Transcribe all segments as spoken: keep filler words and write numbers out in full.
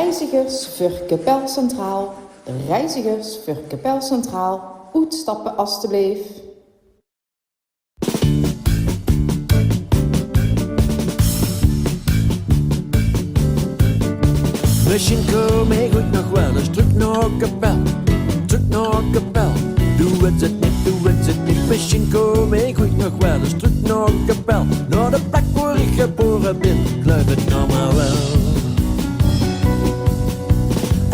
Reizigers veur Kepel Centraal, reizigers veur Kepel Centraal, oetstappe astebleef. Mesjiens kóm ich oeats nog waal ins trök nao Kepel, trök nao Kepel. Doe wits 't neet, doe wits 't neet. Mesjiens kóm ich oeats nog waal ins trök nao Kepel, nao de plek woe ich gebore bin. Geluif 't noe mer waal.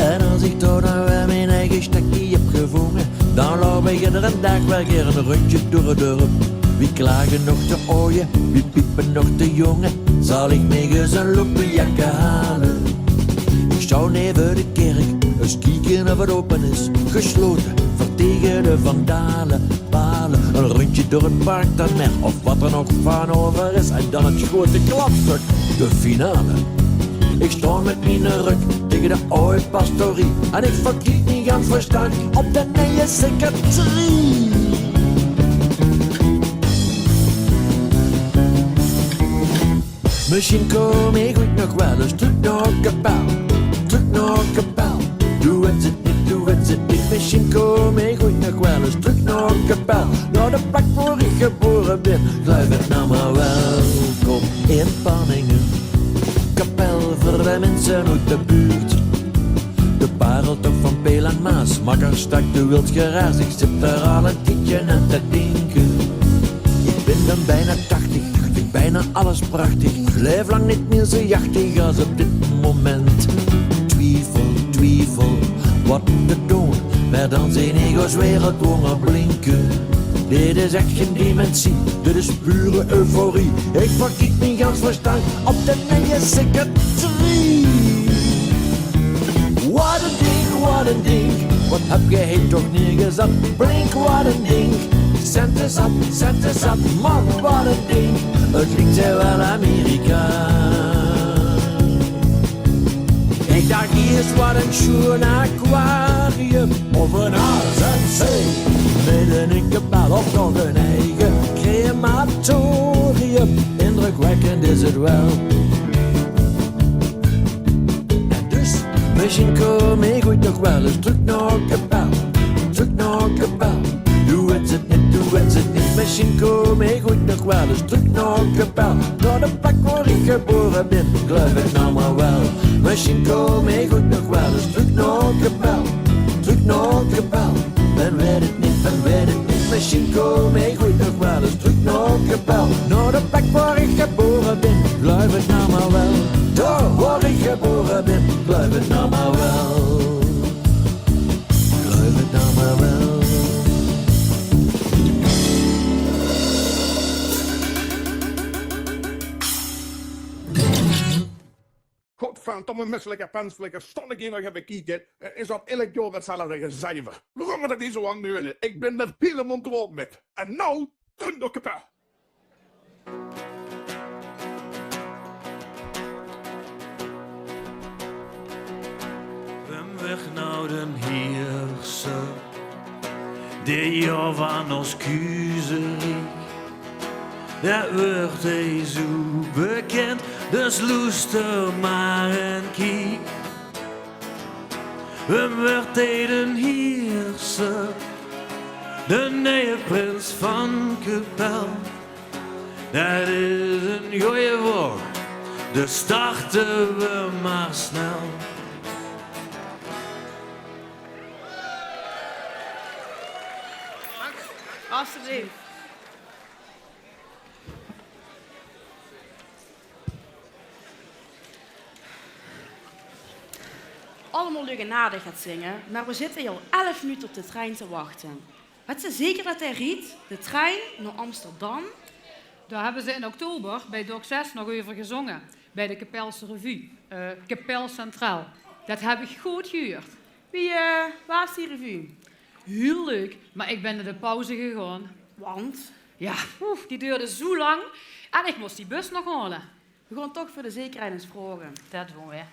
En es ich dao dan weer mien eige stekkie höb gevónge, dan loup ich eder daag weer gaer ein rundje door 't dörp. Wie klage nog de aoje, wie piepe nog de jónge? Zal ich mich ins ein lompie jakke haole? Ich zou neve de kèrk ins kieke of 't ope is. Geslote, veur tege de vandale. Bale, ein rundje door 't park dan mer, of wat d'r nog van euver is. En dan 't groete klapstuk, de finale. Ich staon mit miene rök tege de aw pastorie en ich verkiek mich gans verstank op de nieje secretarie. Mesjiens kóm ich oeats nog waal ins trök nao Kepel, trök nao Kepel. Doe wits 't neet, doe wits 't neet. Mesjiens kóm ich oeats nog waal ins trök nao Kepel, nao de plek woe ich gebore bin. Geluif 't noe mer waal. Kóm in Panninge, Kepel veur de minse oet de buurt. De pareltök van Peel en Maas, Makkerstak, de Wild Geraas. Ich zit d'r al ein tiedje aan te dinke. Ich bin dan bienao tachtig, ich vinj bienao alles prachtig. Ich laef lang neet mier zo jachtig es op dit moment. Twievel, twievel, wat te doon, mer dan zeen ich ós wereldwónger blinke. Dit is ech gein dementie, dit is pure euforie. Ich verkiek mich gans verstank op de nieje secretarie. Wat ein dink, wat ein dink, wat höb geer hie toch neergezat? Blink, wat ein dink, cente zat, cente zat, man, wat ein dink. 't Liek waal Amerika. Ich dach iers, wat ein sjoean aquarium of ein A Z C. Midde in Kepel of toch ein eige crematorium. Indrökwèkkend is 't waal. En dus, mesjiens kóm ich oeats nog waal ins trök nao Kepel, trök nao Kepel. Doe wits 't neet, doe wits 't neet. Mesjiens kóm ich oeats nog waal ins trök nao Kepel, nao de plek woe ich gebore bin. Geluif 't noe mer waal. Mesjiens kóm ich oeats nog waal ins trök nao Kepel, trök nao Kepel. Mer weit 't neet, mer weit 't neet. Mesjiens kóm ich oeats nog waal ins trök nao Kepel, nao de plek woe ich gebore bin. Geluif 't noe mer waal. Dao woe ich gebore bin. Geluif 't noe mer waal. Geluif 't noe mer waal. Godverdomme, misselike pensflikker, staon ich hie nog effe te kieke. Eh, is dat eder jaor 'tzelfde gezeiver? Waorom mót det hie zo lang dore? Ich bin d'r hielemaol klaor mit. En noe, trök nao Kepel. Wim wuuert noe d'n hieërser, dit jaor van ós kuuzerie? Det wuuert hie zo bekind, dus loester mer en kiek. Wim wuuert hie d'n hieërser, de nieje prins van Kepel? Det is ein gooj vraog, dus starte v'r mer snel. Astebleef. Allemaol leuk en aardig 't zinge, mer v'r zitte hie al elf minute op de trein te wachte. Wèts se zeker det dae riejt, de trein nao Amsterdam? Dao höbbe ze in oktober bie Doc Zes nog euver gezónge, bie de Kepelse Revue, eh, Kepel Centraal. Det höb ich good gehuuerd. Wie, eh, waas die revue? Hiel leuk, mer ich bön nao de pauze gegange. Want? Jao, oef, die doerde zoe lang en ich mós die bus nog haole. V'r gaon toch veur de zekerheid ins vraoge. Det doon v'r.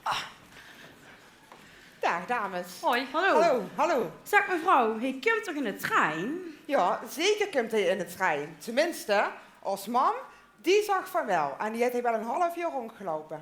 Ah. Daag, dames. Hoi. Hallo. Hallo, hallo. Zèk, mevrouw, hae kump toch in de trein? Jao, zeker kump hae in de trein. Tenminste, ós mam, Die zag van wel. En die haet hie wel ein half jaor róndgeloupe.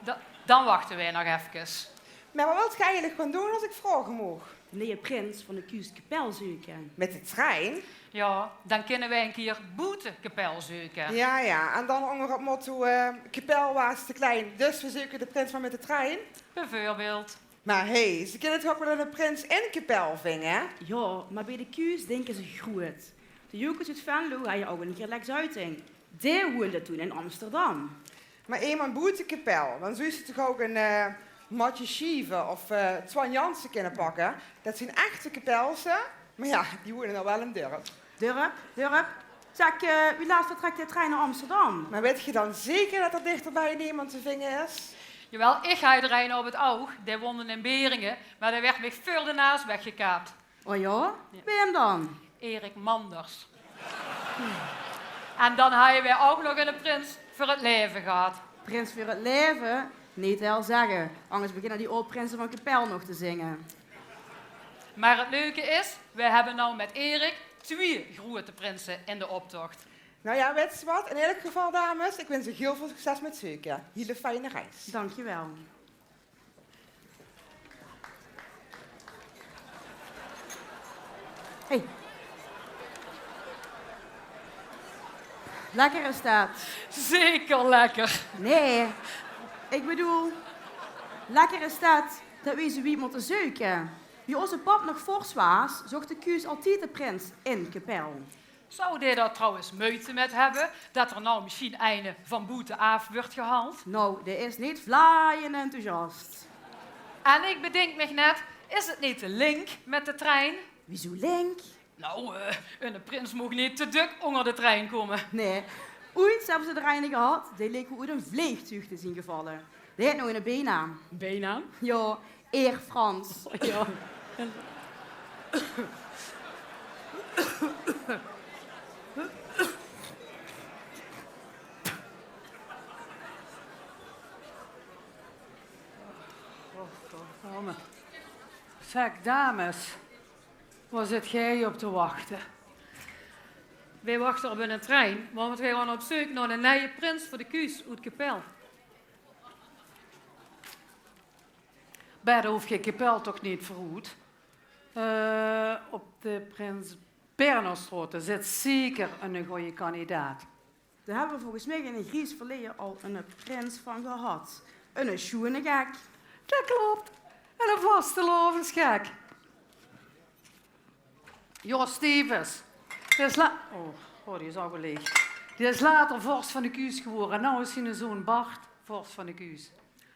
Da-, dan wachte weej nog efkes. Mer wat wilt geej eigelik gaon doon, as ik vraoge maag? De nieje prins van de Kuus Kepel zeuke. Mit de trein? Ja, dan kinne weej ein kier boete Kepel zeuke. Ja, ja. En dan ónger het motto, eh, Kepel waas te klein, dus we zeuke de prins mer mit de trein? Bijvoorbeeld. Mer hé, ze kinne toch ouk wel eine prins in Kepel vinge, hè? Ja, mer beej de Kuus dinke ze groeët. De Jocus oet Venlo haje ouk ein kier Lex Uiting. Dae woeënde toen in Amsterdam. Mer emes boete Kepel, dan zouws se toch ouk ein, eh, Matje Schieve of, eh, Twan Jansen kinne pakke. Det zien echte Kepelse. Mer ja, die woeëne dan wel in Durp. Durp, Durp. Zeg, eh, wie laat vertrekt de trein nao Amsterdam? Mer wet ge dan zeker det d'r dichterbij nemes te vinge is? Jawel, ik haj d'r eine op het oug. Dae woonde in Beringe, mer dae werd mich veur de naas weggekaapt. O ja? Ja. Waem dan? Erik Manders. En dan haje weej ouk nog eine prins veur het laeve gehad. Prins veur het laeve? Neet te hel zegge. Angers beginne die aod-prinse van Kepel nog te zinge. Mer het leuke is, weej hebbe now mit Erik twieë groeëte prinse in de optocht. Nou ja, wet ge wat? In elk geval, dames, ik wins uch hiel väöl succes mit zeuke. Hiele fijne reis. Dank je wel. Hey. Lekker is det. Zeker lekker. Nae, ik bedoel, lekker is det, det weej zoeë wied mótte zeuke. Wie ózze pap nog vors waas, zocht de Kuus altied de prins in Kepel. Zou dae d'r trouwens meujte mit hebbe det d'r now misschien eine van boete aaf wuuert gehaold? Nou, dae is neet vlaaiend enthousiast. En ik bedink mich net, is het neet te link mit de trein? Wiezoeë link? Nou, eh, eine prins maog neet te duk ónger de trein kómme. Nae. Oeëts hebbe ze d'r eine gehad, dae leek oet ein vleegtuug te zien gevalle. Dae haet now eine bienaam. Bienaam? Ja, Air France. Ja. Godverdomme. Zeg, dames, wao zit geej op te wachte? Weej wachte op eine trein, want weej gaon op zeuk nao eine nieje prins veur de Kuus oet Kepel. Bètte hoof geej Kepel toch neet veuroet. Eh, op de Prins Bernhardstraot, dao zit zeker eine gooje kandidaat. Dao hebbe we volges mich in ein gries verleje al eine prins van gehad. Eine sjoeëne gek. Det klop. Eine vastelaovesgek. Jos Stevens. Dae is la-, oh, oh, dae is ouk al laeg. Dae is later vors van de Kuus gewore. Now is zien zoon Bart vors van de Kuus.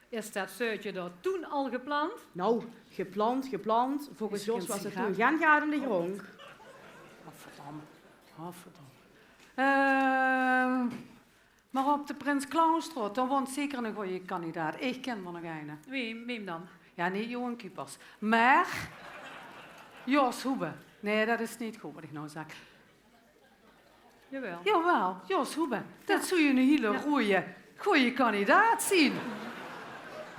Is det zeutje dao toen al gepland? Nou, gepland, gepland. Volges Jos waas 't toen gen gaat in de grónd. Oh, verdomme. Oh, verdomme. Ehm, Mer op de Prins Clausstraot, dao woont zeker eine gooje kandidaat. Ich kin d'r nog eine. Waem, waem dan? Ja, neet Johan Kuipers. Mer Jos Hoebe. Nae, det is neet good waat ich now zèk. Jawel. Jawel, Jos Hoebe. Det zou eine hiele gooje, gooje kandidaat zien.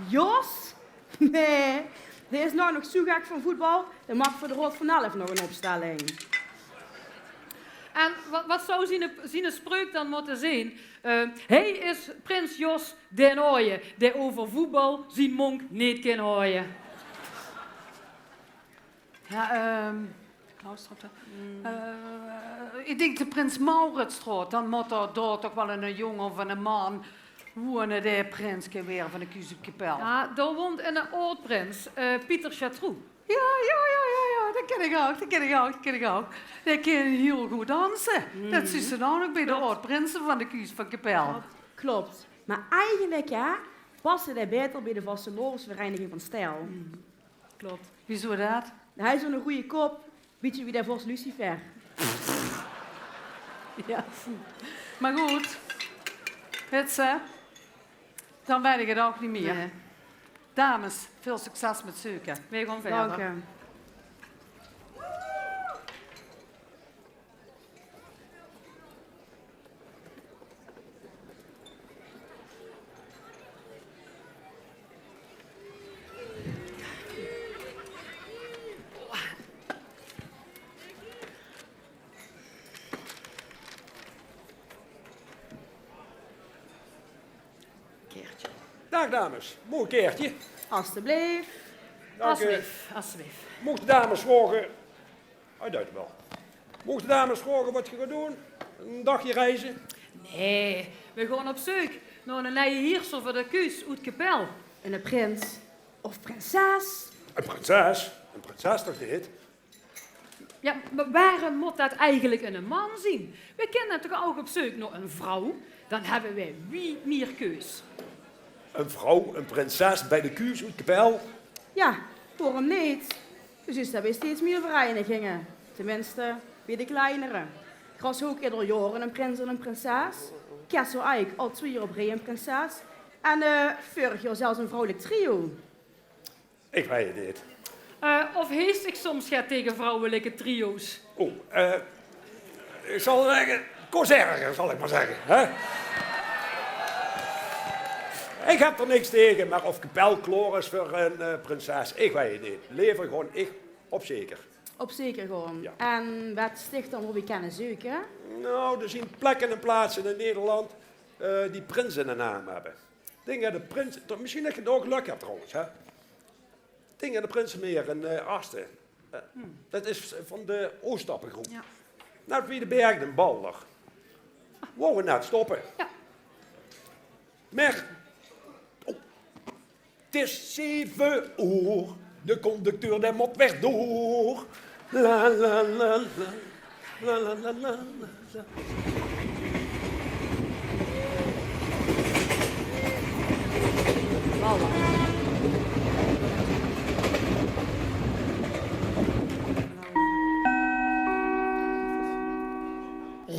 Jos? Nae, dae is now nog zoeë gek van voetbal. Dae maak veur de Raod van Elf nog ein opstelling. En wa-, waat zou ziene, ziene spreuk dan mótte zien? Eh, hae is prins Jos dae Nooie, dae euver voetbal zien mónk neet kin haoje. Ja, ehm, Clausstraot, hè? Eh, ich dink de Prins Mauritsstraot, dan mót dao, dao toch waal eine jóng of eine man woeëne dae prins kin waere van de Kuus oet Kepel. Ja, dao woont eine aod-prins, eh, Pieter Chatroux. Ja, ja, ja, ja, ja, det kin ich ouk, det kin ich ouk, det kin ich ouk. Dae kin hiel good danse. Det zuus se dan ouk bie de aod-prinse van de Kuus van Kepel. Klop. Mer eigelik, hè, paste dae baeter bie de vastelaovesvereiniging van Steyl. Klop. Wiezoeë det? Hae haet zoeëne gooje kop, bietje wie dae vors Lucifer. Ja. Mer good, wits se, dan weit ich 't ouk neet mier. Nae. Dames, väöl succes mit zeuke. Weej gaon wiejer. Dank uch. Daag dames, maag ich e kaertje? Astebleef. Dank u. Astebleef, astebleef. Maag ich de dames vraoge, oh, dank u wel. Maag ich de dames vraoge wat geer gaot doon? Ein daagje reize? Nae, we gaon op zeuk nao eine nieje hiersel veur de Kuus oet Kepèl. Eine prins of prinses? Ein prinses? Ein prinses toch neet? Jao, mer waorum mót det eigelik eine man zeen? Weej kinne toch ouch op zeuk nao ein vrouw? Dan höbbe weej väöl mieër keus. Ein vrouw, ein prinses bie de Kuus oet Kepèl? Jao, waorum neet? Geer zuut det bie steeds mieër vereiniginge. Tenminste, bie de kleinere. D'r is ouch eder jaor ein prins en ein prinses. Kessel Eik al twee jaor op rij ein prinses. En, eh, veurig jaor zelfs ein vrouwelik trio. Ich weit 't neet. Eh, of haes dich soms get taege vrouwelike trio's? Oh, eh, ich zal zègke, kós erger, zal ich mer zègke, hè? Ich höb d'r niks taege, mer of Kepèl klaor is veur ein, eh, prinses, ich weit 't neet. Lever gaon ich op zeker. Op zeker gaon. Jao. En waat stich dan, wo weej kinne zeuke? Nou, d'r zeen plekke en plaatse in Nederland, eh, die prins in de naam höbbe. Dink aan de prins, toch, mesjien det geer ouch gelök höb trouwens, hè? Dink aan de Prinsemeer in, eh, Aste. Eh, det is van de Oostappegroep. Jao. Net wie de Berg in Balder. Wouwe net stoppe. Jao. Mer, oh, 't is zeve oor. De conducteur, dae mót weer door. La, la, la, la. La, la, la, la, la.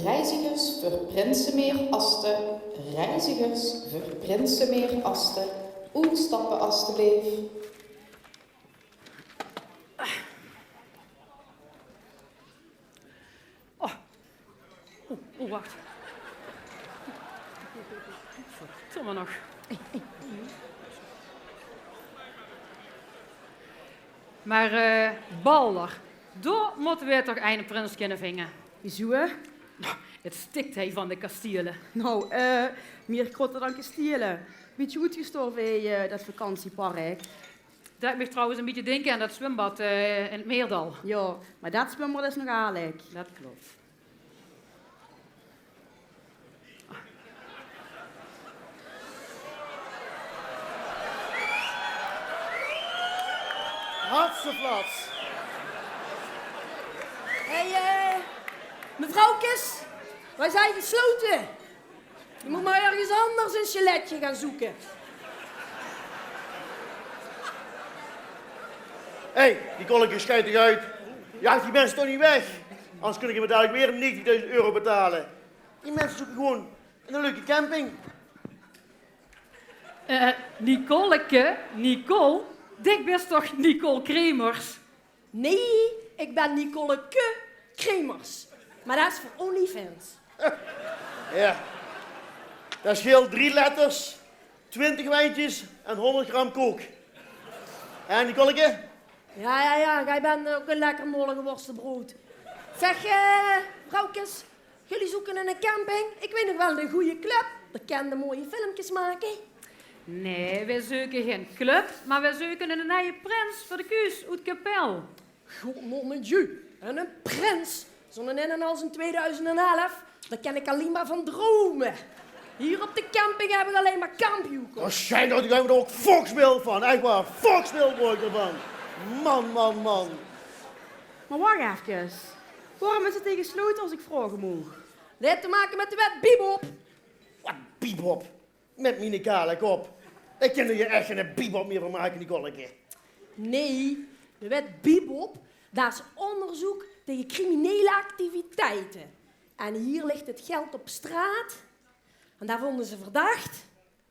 Reizigers veur Prinsemeer Aste, reizigers veur Prinsemeer Aste, oetstappe astebleef. Oh. Oh, oh, wach. Verdomme nog. Mer, eh, Balder, dao mótte weej toch eine prins kinne vinge. Wiezoe? Nou, 't stik hie van de kastele. Nou, eh, mieër krotte dan kastele. Bietje oetgestorve, eh, det vakantiepark. Det deeg mich trouwens ein bietje dinke aan det zwumbad, eh, in 't Meerdal. Jao, mer det zwumbad is nog aarlik. Det klop. Hatseflats. Hé, eh, mevrouwkes, weej zeen geslote. Geer mót mer örges angers ein sjeletje gaon zeuke. Hé, Nicoleke, sjeit dich oet. Jaag die minse toch neet weg. Angers kónne die mich dalik weer negentigduizend euro betale. Die minse zeuke gewoon ein leuke camping. Eh, Nicoleke, Nicole, dich bis toch Nicole Kremers? Nae, ich bön Nicoleke Kremers. Mer det is veur OnlyFans. Jao. Det sjeelt drie letters, twintig weintjes en hónderd gram kook. En Nicoleke? Jao, jao, jao, geej bönt ouch ein lekker mollige worstebrood. Zèk, eh, vrouwkes, Geer zeuke ein camping? Ich weit nog waal ein gooj club. Dao kinne v'r mooie filmkes make. Nae, weej zeuke gein club, mer weej zeuke eine nieje prins veur de Kuus oet Kepèl. God, mon Dieu, eine prins. Zoe'n inne es in tweeduizend en elf, dao kin ich allein mer van drome. Hie op de camping höb ich allein mer kampioen. Oh, sjei, dao höb ich ouch foksbeeld van. Ech waor, foksbeeld waor ich d'rvan. Man, man, man. Mer wach efkes. Waorum is 't hie geslote, es ich vraoge maag? Det haet te make mit de wet Bibop. Wat Bibop? Mit miene kale kop. Ich kin d'r hie ech geine Bibop mieër van make, Nicoleke. Nae, de wet Bibop, det is óngerzeuk taege criminele activiteite. En hie lik 't geld op straot. En det vónge ze verdach.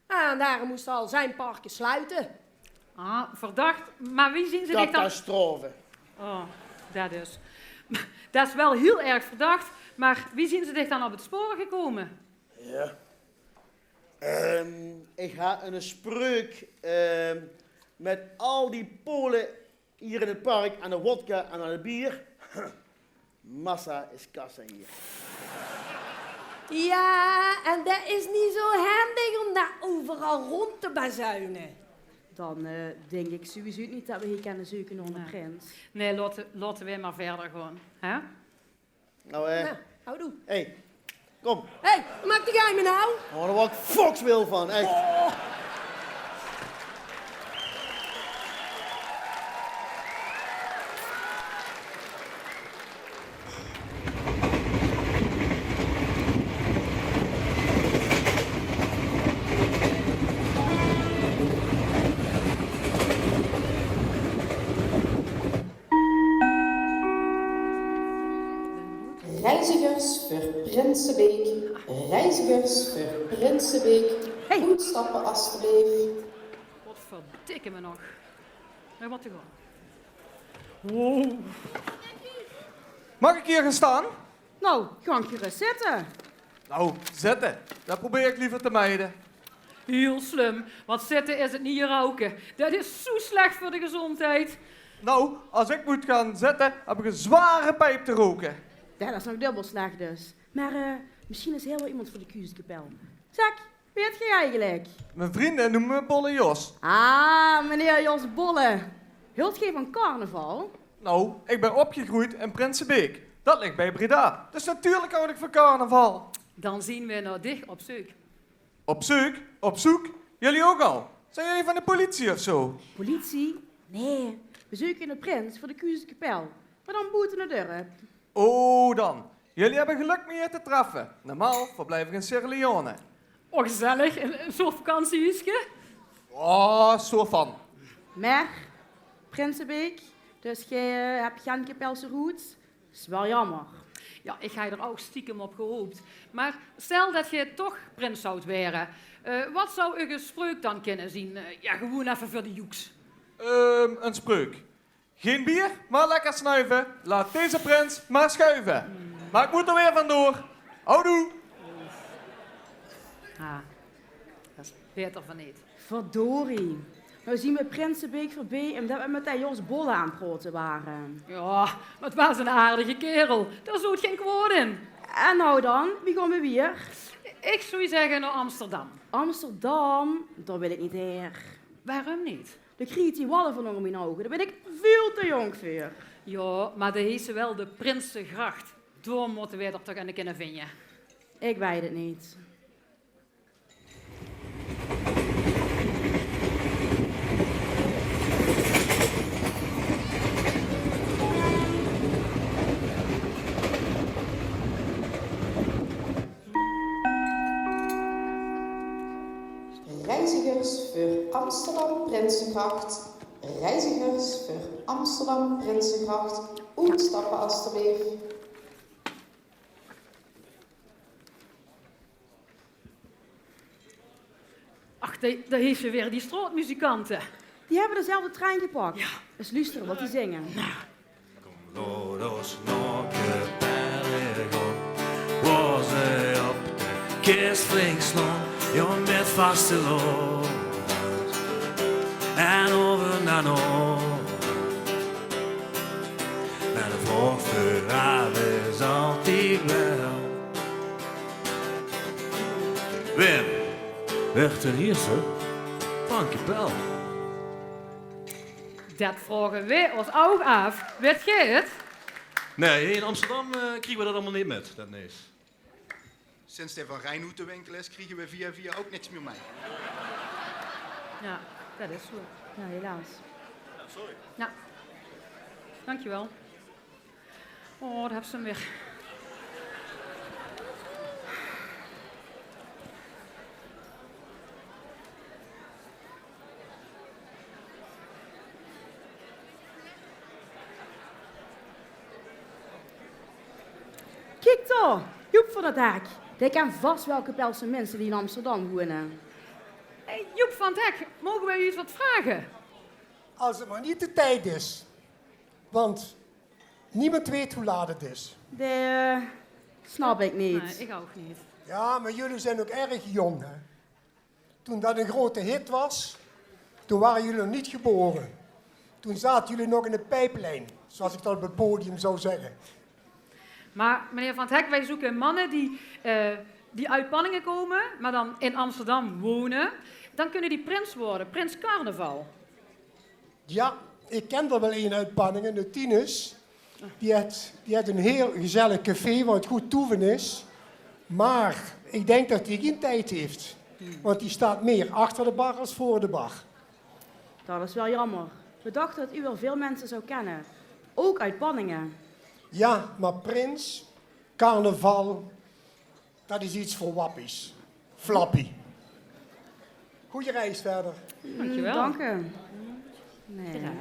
Ah, en daorum mós 't Alzijnpark sluite. Ah, verdach. Mer wie zeen ze dich dan... Catastrofe. Oh, det is. Det is waal hieël erg verdach, mer wie zeen ze dich dan op 't spoor gekómme? Jao. Ehm, ich haw ein spreuk, ehm, mit al die Pole hie in 't park aan de wodka en aan 't beer. Massa is kassa hie. Jao, en det is neet zo hendig óm det euveral al rond te bazuine. Dan, eh, dink ik sowieso neet det we hie kinne zeuke nao eine prins. Nae, laote, laote we maar wiejer gaon, hè? Nou, eh. Nou, houdoe. Hey, kom. Hey, wat maak geej me nou? Oh, dao word ik fokswil van, echt. Oh. Reizigers veur Prinsebeek, reizigers veur Prinsebeek, hey, oetstappe astebleef. Godverdikke me nog. Nog wat te gaon. Wow. Mag ik hier gaan staan? Nou, gank gerust zitte. Nou, zitte, det probeer ik liever te mijden. Hiel slim, want zitte is 't nieje rouke. Det is zoe slech veur de gezondheid. Nou, as ik moet gaan zitte, heb ik een zware pijp te roken. Det is nog dubbel slech dus. Maar, eh, misschien is hiej wel iemand veur de Kuuskapel. Zeg, wie heet geej eigenlijk? Mijn vrienden noemen me Bolle Jos. Ah, meneer Jos Bolle. Hult geej van carnaval? Nou, ik ben opgegroeid in Prinsebeek. Dat ligt bij Breda. Dus natuurlijk houd ik van carnaval. Dan zien we naar dich op zeuk. Op zeuk? Op zoek? Jullie ook al? Zijn jullie van de politie of zo? Politie? Nee, we zeuke eine prins veur de Kuuskapel. Maar dan boete 't dörp. Oh, dan. Jullie hebben geluk me hier te treffen. Normaal verblijf ik in Sierra Leone. Oh, gezellig. Een, een soort vakantiehuiske? Oh, soort van. Maar, Prinsebeek, dus geej, eh, hebt gen Kapelse roots? Is wel jammer. Ja, ik haw d'r ook stiekem op gehoopt. Maar stel det geej toch prins zouwt waere, eh, wat zou uche spreuk dan kinne zien? Eh, ja, gewoen effe veur de joeks. Ehm, een spreuk. Geen bier, maar lekker snuiven. Laat deze prins maar schuiven. Maar ik moet er weer vandoor. Houdoe. Ah, det is baeter van neet. Verdorie. Nou zien we Prinsebeek veurbie en det we met dae Jos Bolle aan 't praote ware. Ja, maar 't waas 'nen aardige kerel. Dao zoot gen kwaod in. En nou dan, wie gaon we wiejer? Ik zou zegge naar Amsterdam. Amsterdam? Dao wil ik neet haer. Waarom neet? Dao krieg ik walle veur ónger mien ouge. Dao bin ik väöl te jónk veur. Ja, maar dao heet ze wel de Prinsegracht. Dao mótte we d'r toch eine kinne vinje. Ik weit 't neet. Reizigers veur Amsterdam Prinsegracht. Reizigers veur Amsterdam Prinsegracht. Oetstappe astebleef. Ach, dao, dao heet ze weer, die straotmuzikante. Die hebbe dezelfde trein gepak. Ja. Ens luustere wat die zinge. Nou. Kom, laot os nao Kapelle gaon, wao ze op de kis flink slaon. Ja, met vastelaovend en aovend aan aovend. Maar de vraog veural is altied wel: Wim wuuert d'n ierste van Kapel? Det vraoge we os ouch aaf. Weit geej 't? Nae, in Amsterdam, eh, kriege we det allemaol neet mit, det nees. Sinds dae van Reinoet de winkel is, kriege we via via ouch niks mier mei. Ja, det is zoe. Ja, helaas. Ja, sorry. Ja. Dankjewel. Oh, dao hebs se 'm weer. Kiek dao, Joep van 't Hek. Dae kent vas waal Kapelse minse die in Amsterdam woene. Hey, Joep van 't Hek, moge we u eens wat vragen? Als het maar niet te tijd is. Want niemand weet hoe laat het is. Det, eh, snap ik neet. Nae, ik ouch neet. Ja, maar jullie zijn ook erg jong, hè? Toen dat een grote hit was, toen waren jullie nog niet geboren. Toen zaten jullie nog in de pijplijn, zoals ik dat op het podium zou zeggen. Maar meneer Van 't Hek, wij zoeken mannen die, eh, die uit Panningen komen, maar dan in Amsterdam wonen, dan kunnen die prins worden, prins carnaval. Ja, ik ken d'r wel een uit Panningen, de Tinus. Die het, die het een heel gezellig café, wat goed toeven is. Maar ik denk dat hij geen tijd heeft. Want die staat meer achter de bar als voor de bar. Dat is wel jammer. We dachten dat u wel veel mensen zou kennen. Ook uit Panningen. Ja, maar prins, carnaval, dat is iets voor wappies. Flappie. Goeie reis verder. Dankjewel. Dank u. Nee, ja.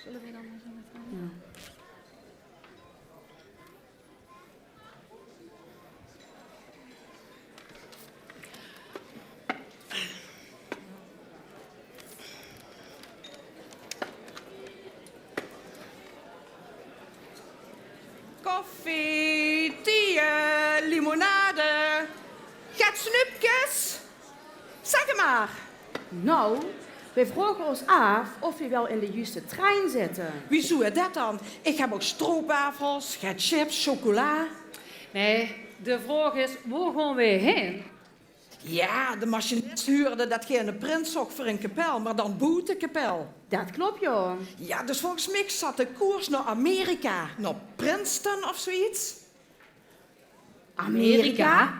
Zullen we dan maar zo meteen? Ja. Koffie, thee, limonade, get snupkes. Zeg maar. Nou, wij vroegen ons af of we wel in de juiste trein zitten. Wieso dat dan? Ik heb ook stroopwafels, get chips, chocola. Nee, de vraag is, waar gaan we heen? Ja, de machinist huurde dat geen prins zocht voor een kapel, maar dan boete kapel. Dat klopt, ja. Ja, dus volgens mij zat de koers naar Amerika, naar Princeton of zoiets. Amerika?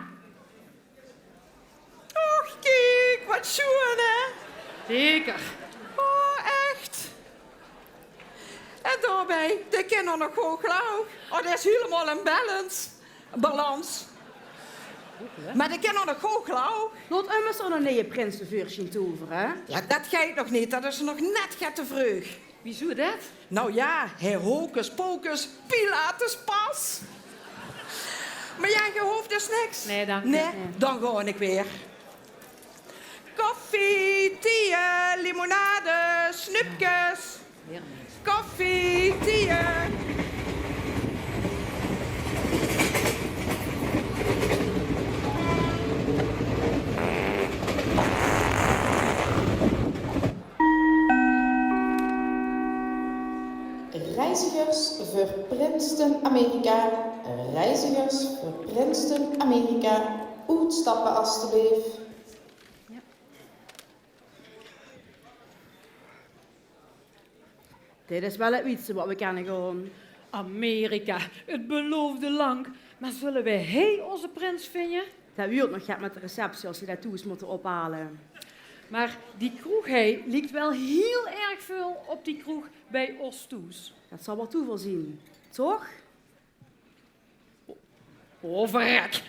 Och, kiek, wat sjoen, hè? Zeker. Oh, echt. En daarbij, de kin nog hoog lauw. Oh, dat is helemaal in balance. Balans. Maar de kin nog hoog lauw. Laat ummers zo'n neeje prins de veursjien toveren. Ja, dat geit nog niet. Dat is nog net get te vreug. Wieso dat? Nou ja, hè, hocus pocus, Pilatus pas. Maar ja, je hoeft dus niks. Nee, dank u. Nee, dan gewoon ik weer. Koffie, thee, limonade, snupkes. Koffie, thee. Reizigers veur Princeton, Amerika. Reizigers veur Princeton, Amerika. Oetstappe, alstublieft. Dit is wel het wietste wat we kennen gewoon. Amerika, het beloofde land. Maar zullen we hei onze prins vinden? Dat huurt nog get met de receptie als ze dat toes moeten ophalen. Maar die kroeg hei lijkt wel heel erg veel op die kroeg bij ons toes. Dat zal wel toeval zien, toch? Oh, verrek.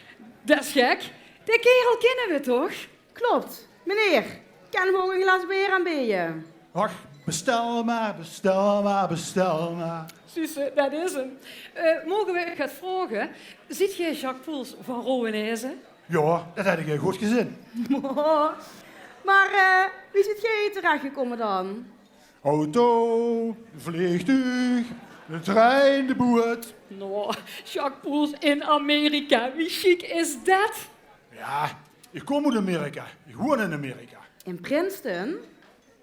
Dat is gek. De kerel kennen we toch? Klopt. Meneer, kan ik u ook een glaas beer aanbieden? Ach, bestel maar, bestel maar, bestel maar. Zuus se, dat is hem. Eh, mogen we u get vragen? Ziet gij Jacques Poels van Rowweneze? Ja, dat had ik heel goed gezien. Maar eh, wie ziet gij hier terechtgekomen dan? Auto, vleegtuig, de trein, de boot. No, Jacques Poels in Amerika. Wie chic is dat? Ja, ik kom uit Amerika. Ik woon in Amerika. In Princeton?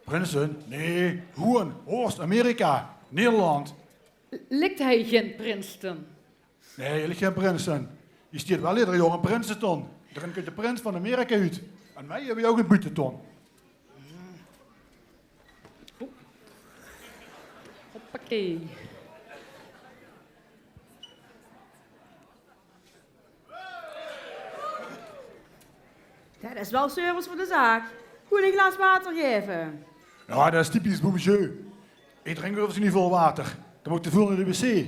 Princeton? Nee, gewoon Horst, Amerika, Nederland. Lijkt hij geen Princeton? Nee, hei lik gen prins in. Hei stiet wel eder jaor en prinseton. Dao kump de prins van Amerika oet. En mei höbbe ze ouch en buuteton. Hoppakee. Det is waal service veur de zaak. Gewoon ein glaas water gaeve. Jao, det is typisch Boumedieu. Ich drink euverigens neet väöl water. Dan mót ich te väöl nao de wc.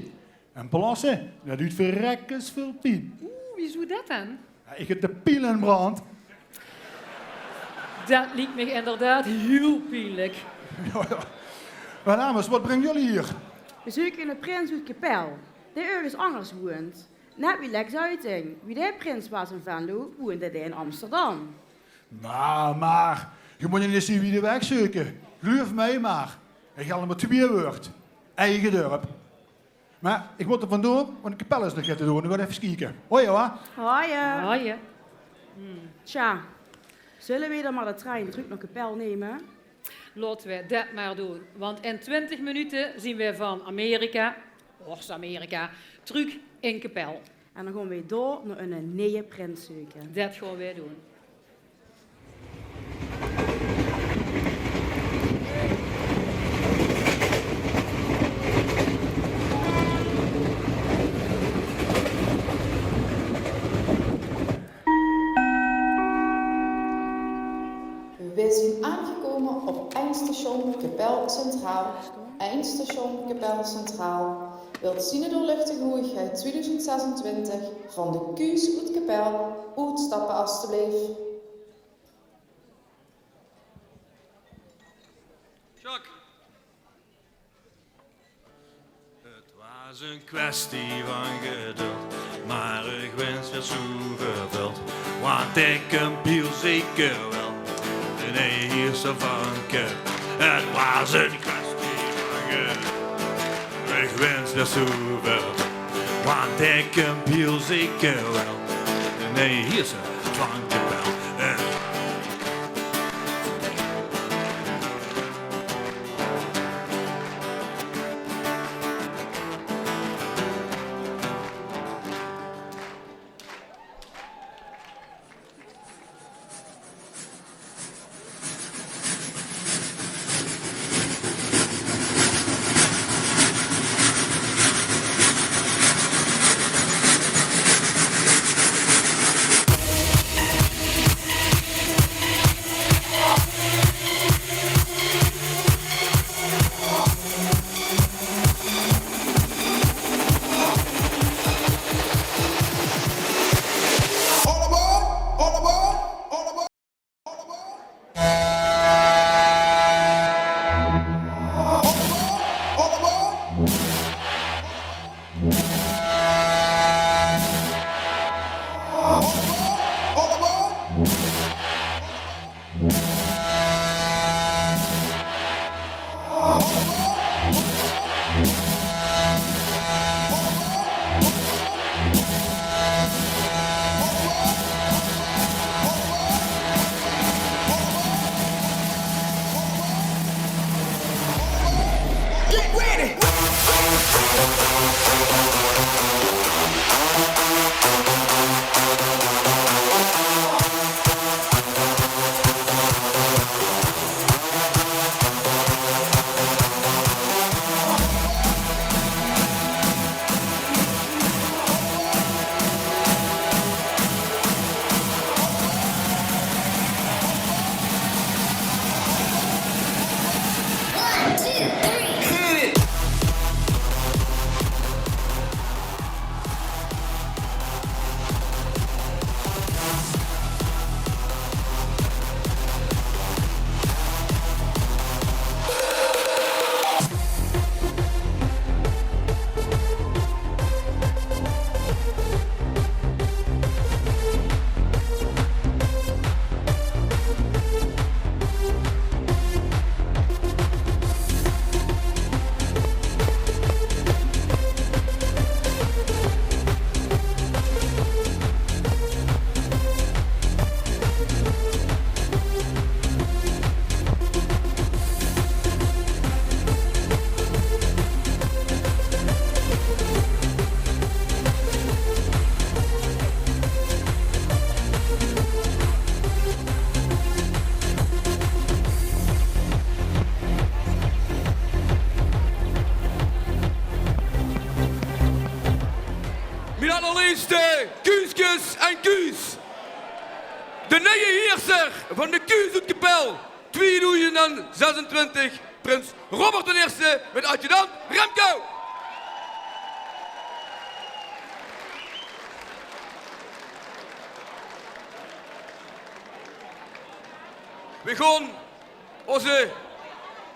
En plasse, det duut verrekkes väöl pien. Oeh, wiezoe det dan? Jao, ich höb de piel in brand. Det liek mich inderdaad hiel pienlik. Jao, jao. Mer dames, waat bringk geer hie? Veer zeuke eine prins oet Kepèl, dae örges angers woont. Net wie Lex Uiting. Wie dae prins waas in Venlo, woonde dae in Amsterdam. Mer, mer, geer mót neet zoe wied weg zeuke. Geluif mich mer. Ich höb mer twieë wäörd. Eige dörp. Mer ich mót d'r vandoor, want Kepèl is nog get te doon. Ich gaon effe kieke. Hoi, wa? Hoi. Hoi. Hm. Tja, zölle veer dan mer de trein trök nao Kepèl numme? Laote we det mer doon, want in twintig minute zien we van Amerika, Oost-Amerika, trök in Kepèl. En dan gaon we door nao eine neje prins zeuke. Det gaon we doon. We zien aangekómme op eindstation Kepèl Centraal. Eindstation Kepèl Centraal. Wilt zien doorluchtige hoeëgheid twieëdoezend zesentwintig van de Kuus oet Kepèl oetstappe, asteblief? Jacques. Het waas een kwestie van geduld, maar ich wins weer zoeväöl veld. Want ich kump hiel zeker wel de neje hieërser van Kepèl. Het waas een kwestie van geduld, ich wins weer zoeväöl veld. Want ich kump hiel zeker wel de neje hieërser van Kepèl. Eh. Mien allerleefste Kuuskes en Kuus. De neje hieërser van de Kuus oet Kepèl, twieëdoezend zesentwintig, prins Robert d'n Ierste mit adjudant Remco. We gaon ózze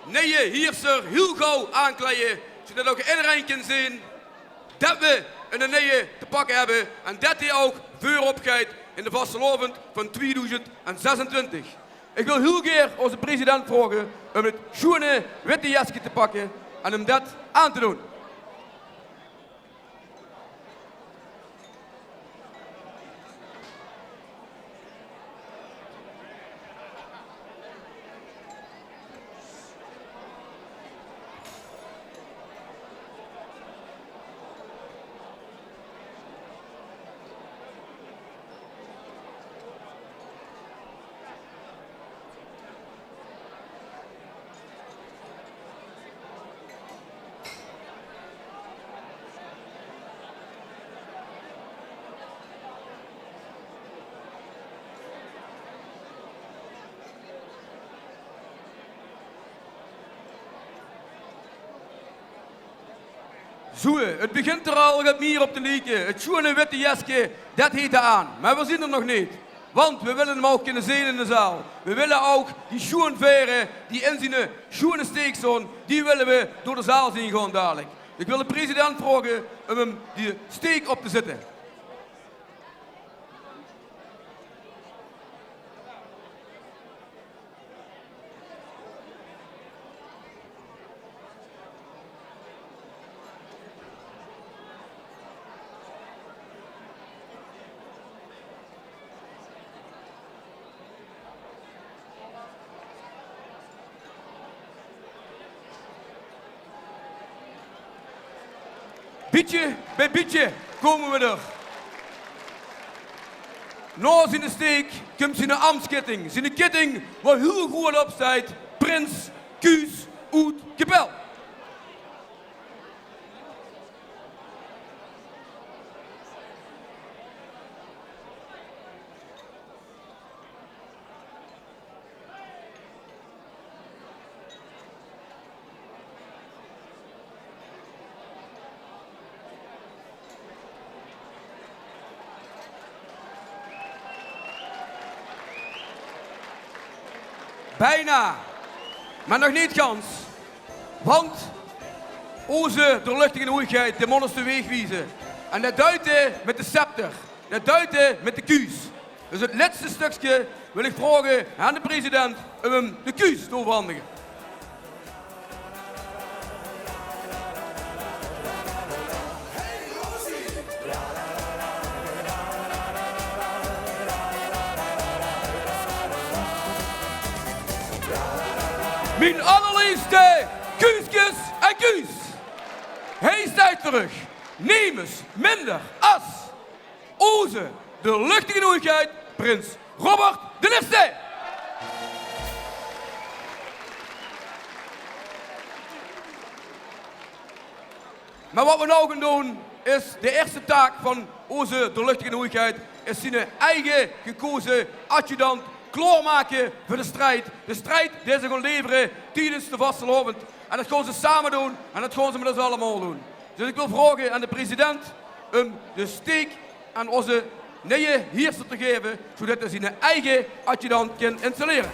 neje hieërser hiel gaw aankleie, zoedet ouch ederein kin zeen det we eine neje te pakke höbbe en det dae ouch veurop geit in de vastelaovend van twieëdoezend zesentwintig. Ich wil hiel gaer ózze president vraoge óm 't sjoeane witte jeske te pakke en óm det aan te doon. Zoe, 't begint d'r al get mier op te lieke. 't Sjoeane witte jeske, det heet aan. Mer v'r zeen d'r nog neet. Want v'r wille 'm ouch kinne zeen in de zaal. V'r wille ouch die sjoean vaere die in zien sjoeane steek stoon, die wille v'r door de zaal zeen gaon dalik. Ich wil de president vraoge um 'm die steek op te zitte. Bietje bie bietje kómme v'r d'r. Nao ziene steek kump ziene ambtskitting. Ziene kitting, wo hiel groeët op steit: Prins Kuus oet Kepèl. Bijna, mer nog neet gans. Want oze doorluchtige hoeigheid, dae mót ós de waeg wieze. En det duit 'r mit de scepter. Det duit 'r mit de kuus. Dus 't lètste stökske wil ich vraoge aan de president um 'm de kuus te euverhandige. Mien allerleefste Kuuskes en Kuus. Hae steit veur uch. Nemes minder as oze doorluchtige hoeigheid, prins Robert d'n Ierste. Mer waat v'r noe gaon doon, is de ierste taak van oze doorluchtige hoeigheid, is ziene eige gekoze adjudant klaormake veur de strijd. De strijd dae ze gaon levere tiedes de vastelaovend. En det gaon ze same doon en det gaon ze mit ós allemaol doon. Dus ich wil vraoge aan de president um de steek aan oze nieje hierser te gaeve, zoedet 'r ziene eige adjudant kin installere.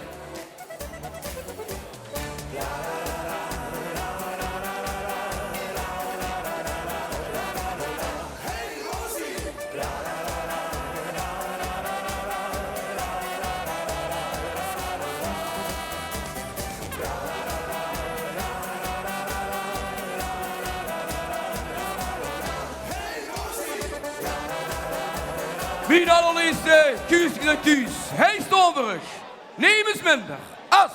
Mien allerleefste Kuuskes en Kuus, hae steit veur uch. Nemes minder as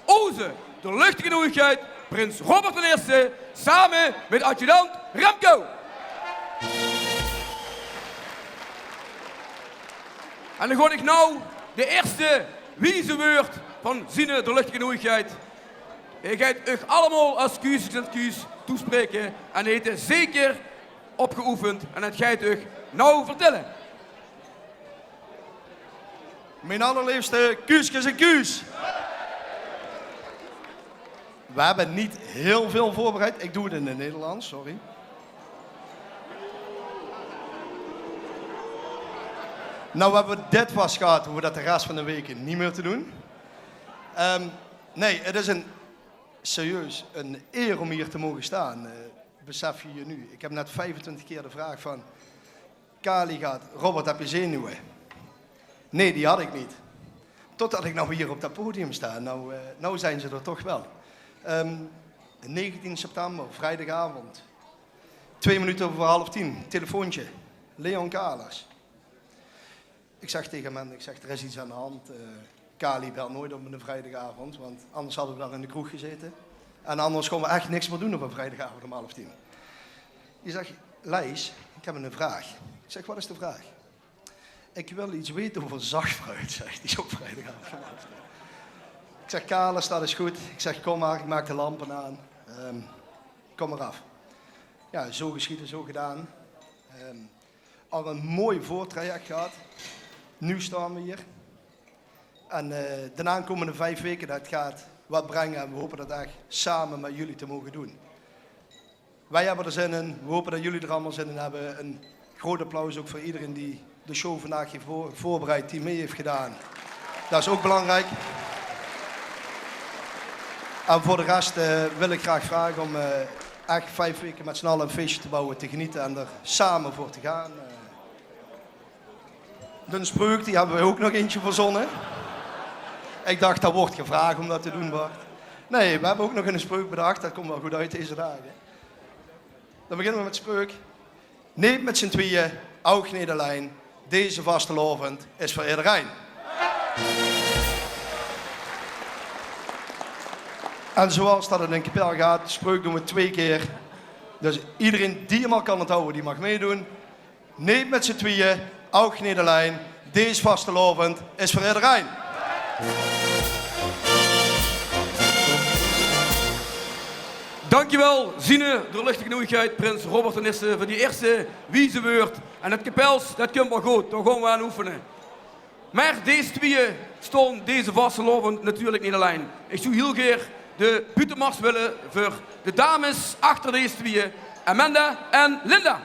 oze doorluchtige hoeigheid, prins Robert d'n Ierste, same mit adjudant Remco. En dan gaon ich noe de ierste wieze wäörd van ziene doorluchtige hoeigheid. Hae geit uch allemaol as Kuuskes en Kuus toespraeke en hae haet 't zeker opgeoefend en det geit 'r uch noe vertèlle. Mien allerleefste Kuuskes en Kuus. We hebbe neet hiel väöl veurbereid. Ich doon 't in 't Nederlands, sorry. Noe, we hebbe dit vas gehad, hove we det de res van de waeke neet mier te doon. Ehm, nae, 't is ein, serieus, ein eer óm hie te moge staon. Eh, besef je je nu. Ich höb net viefentwintig kier de vraog van Kali gehad: "Robert, höbs se zenuwe?" Nae, die haw ich neet. Totdet ich noe hie op det podium staon. Noe, eh, noe zeen ze d'r toch waal. Ehm, negentien september, vrijdagavond. Twee minute euver half tien, telefoontje. Leon Kalers. Ich zèk taenge häöm, ich zèk: "D'r is get aan de hand. Eh, Kali belt noeats op eine vrijdagavond, want angers hadde we dao in de kroeg gezaete. En angers kónne we ech niks mier doon op eine vrijdagavond óm half tien." Dae zèk: "Leijs, ich höb ein vraog." Ich zèk: "Waat is de vraog?" "Ich wil get weite euver Zagfruid," zaet dae, "op vrijdagavond óm half tien." Ich zèk: "Kalers, det is good." Ich zèk: "Kóm mer, ich maak de lampe aan. Ehm, kóm mer aaf." Jao, zo gesjeje, zo gedaon. Ehm, al ein mooi veurtraject gehad. Noe staon we hie. En, eh, de aankómmende vief waeke, det geit waat bringe en we hope det ech same mit uch te moge doon. Wij hebben er zin in. We hopen dat jullie er allemaal zin in hebben. Een groot applaus ook voor iedereen die de show vandaag heeft voor-, voorbereid, die mee heeft gedaan. Dat is ook belangrijk. En voor de rest, eh, wil ik graag vragen om, eh, echt vijf weken met z'n allen een feestje te bouwen, te genieten en er samen voor te gaan. Eh, De spreuk, die hebben we ook nog eentje verzonnen. Ik dacht, dat wordt gevraagd om dat te doen, Bart. Nee, we hebben ook nog een spreuk bedacht. Dat komt wel goed uit deze dagen. Dan beginnen we met de spreuk. Neet met z'n tweeën, ouch neet allein. Deze vastelaovend is veur ederein. En zoals dat in een kapel gaat, de spreuk doen we twee keer. Dus iedereen die hem al kan onthouden, die mag meedoen. Neet met z'n tweeën, ouch neet allein. Dees vastelaovend is veur ederein. Dankjewel, ziene doorluchtige hoeëgheid, prins Robert d'n Ierste, veur die ierste wieze wäörd. En 't kepels, det kump waal good, dao gaon we aan oefene. Mer dees twieë staon deze vastelaovend natuurlik neet allein. Ich zou hiel gaer de buuttemars wille veur de dames achter dees twieë, Amanda en Linda.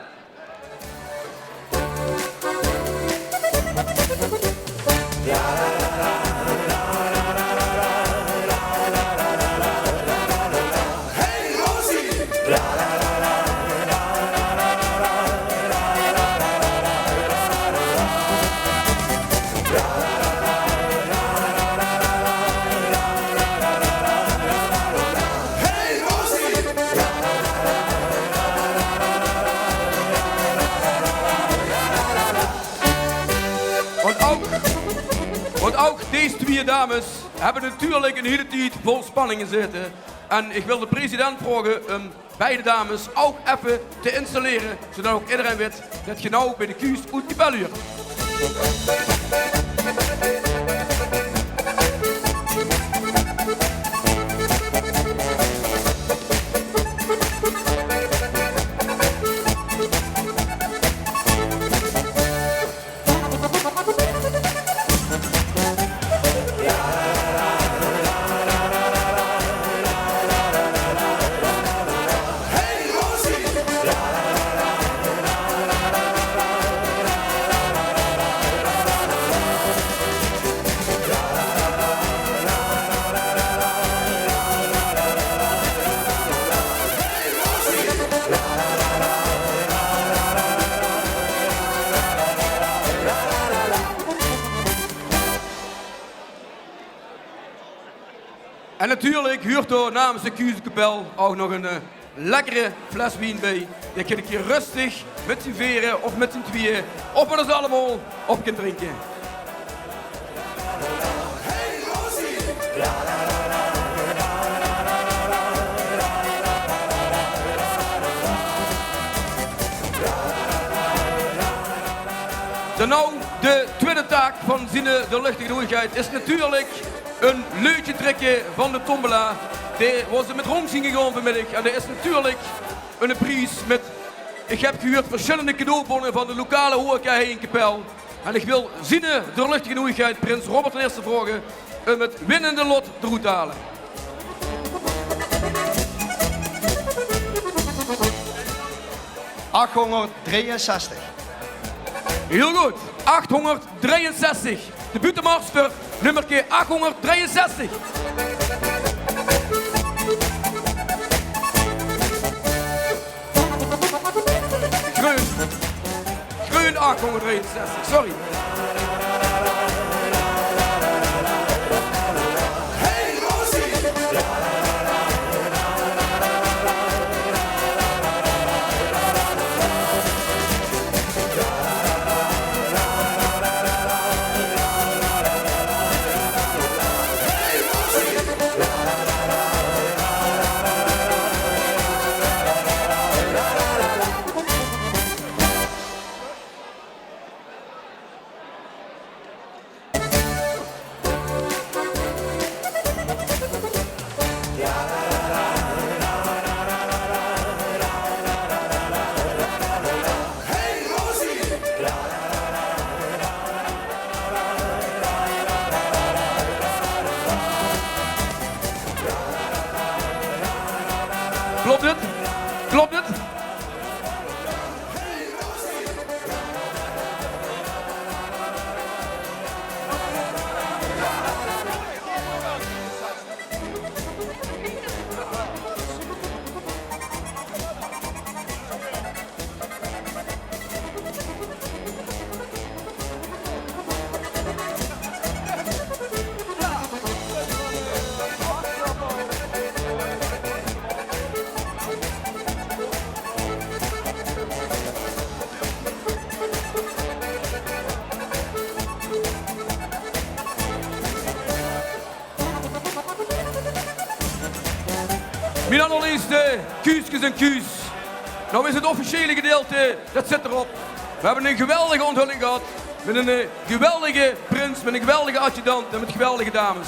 Want ouch, want ouch dees twieë dames höbbe natuurlik 'n hiele tied vol spanning gezaete. En ich wil de president vraoge um beide dames ouch effe te installere, zoedet ouch ederein wit det ge now bie de kuus oet de kapel huurt. En natuurlik huurt dao namens de kuusekapel ouch nog 'n, eh, lekkere fles wien bie. Det ge 'ne kier rustig mit zien veere of mit zien twieë of mit ós allemaol op kint drinke. Dan now de twiede taak van ziene doorluchtige hoeëgheid is natuurlik 'n leutje trekke van de tombola. Dae waor ze mit rónd zien gegaon vanmiddig. En d'r is natuurlik 'ne pries mit, ich höb gehuurd, versjillende cadeaubonne van de lokale horeca hie in Kepèl. En ich wil ziene doorluchtige hoeëgheid prins Robert d'n Ierste vraoge um 't winnende lot d'roet te haole. Achhóngerd drieënzestig. Hiel good. Achhóngerd drieënzestig. De buuttemars veur nummerke achhóngerd drieënzestig. Greun. Greun achhóngerd drieënzestig, sorry. Mien allerleefste Kuuskes en Kuus. Noe is 't officiële gedeilte, det zit d'rop. Veer höbbe 'n geweldige onthulling gehad. Mit 'n, eh, geweldige prins, mit 'n geweldige adjudant en mit geweldige dames.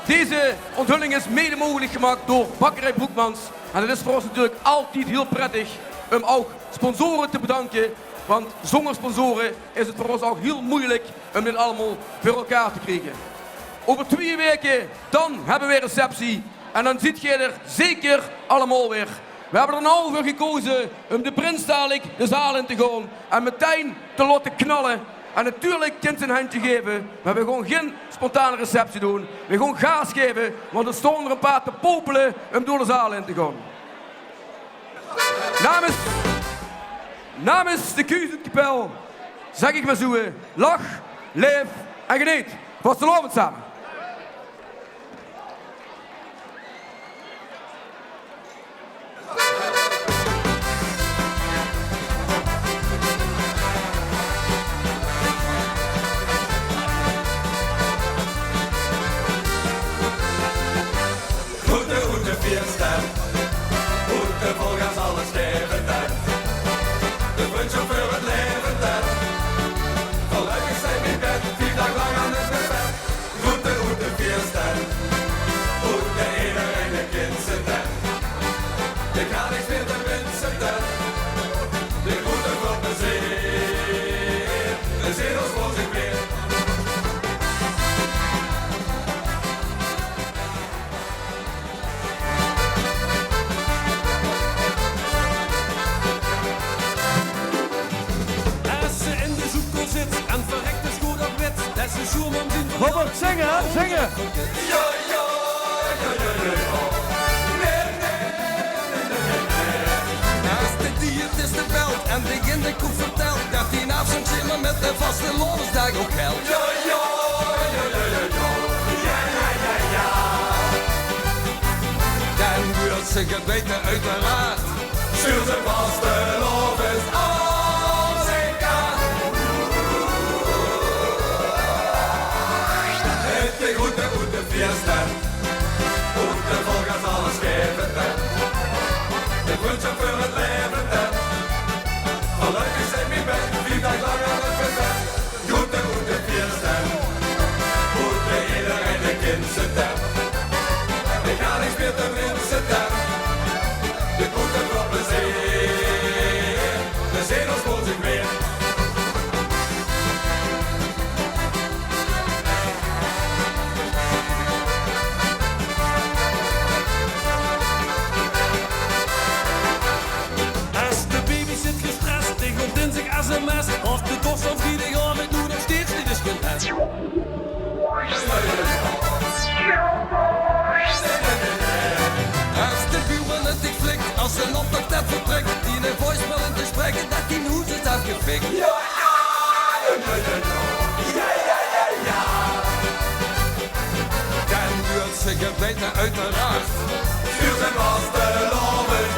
Deze onthulling is mede mogelik gemaak door Bakkerij Broekmans. En 't is veur ós natuurlik altied hiel prettig um ouch sponsore te bedanke. Want zónger sponsore is 't veur ós ouch hiel meujelik um dit allemaol veur-ein te kriege. Euver twieë waeke, dan höbbe veer receptie. En dan zeet geer d'r zeker allemaol weer. Veer höbbe d'r noe veur gekoze um de prins dalik de zaal in te gaon en metein te laote knalle. En natuurlik kint ze 'n hendje gaeve, mer veer gaon gein spontane receptie doon. Veer gaon gaas gaeve, want d'r staon d'r 'n paar te popele um door de zaal in te gaon. Namens, namens de Kuuskeskapel zègk ich mer zoe: lach, laef en geneet. Vastelaovend same. Groete oet de Fieëstent, oet de Volgas alles gaeve tent. De vrundsjop veur 't laeve tent. Gelökkig zeen v'r bèt, vief daag lang aan 't buffet. Groete oet de Fieëstent, oet de ederein de kins tent. De Kralings weer de winse tent. De groete groep plezeer, de zeen ós veur zich weer. Es ze in de zoepkool zit en verrek de sjoeël op wit, des is sjoeël om zien. Robert, zinge, zinge. Ja, ja, ja, ja, ja, ja. Nee, nee, nee, nee, nee, nee. Es de diëtiste belt en dich in de kroeg vertelt det dien aafzendschema mit de vastelaovesdaag ouch gelt. Ja, ja, ja, ja, ja, ja. Ja, ja, ja, ja. Dan wuuert ze gebete, oeteraard. Stuur ze vastelaovend als ik kan. De groete oet de Fieëstent, oet de Volgas alles gaeve tent. De vrundsjop veur 't laeve tent. Gelökkig zeen v'r bèt, vief daag lang aan 't buffet. Groete oet de Fieëstent, oet de ederein de kins tent. De Kralings weer de winse tent. De groete groep plezeer, de zeen ós veur zich weer. Es de baby zit gestrest, dich op dinsdig sms, of de dos van vriedigaovend noe nog steeds neet is getest. Es de buurman 't dich flik, es ze op de tet vertrek, diene voicemail in te spraeke, det dien hoes is aafgefik. Ja, ja, ja, ja, ja. Dan wuuert ze gebete, oeteraard. Stuur ze vastelaovend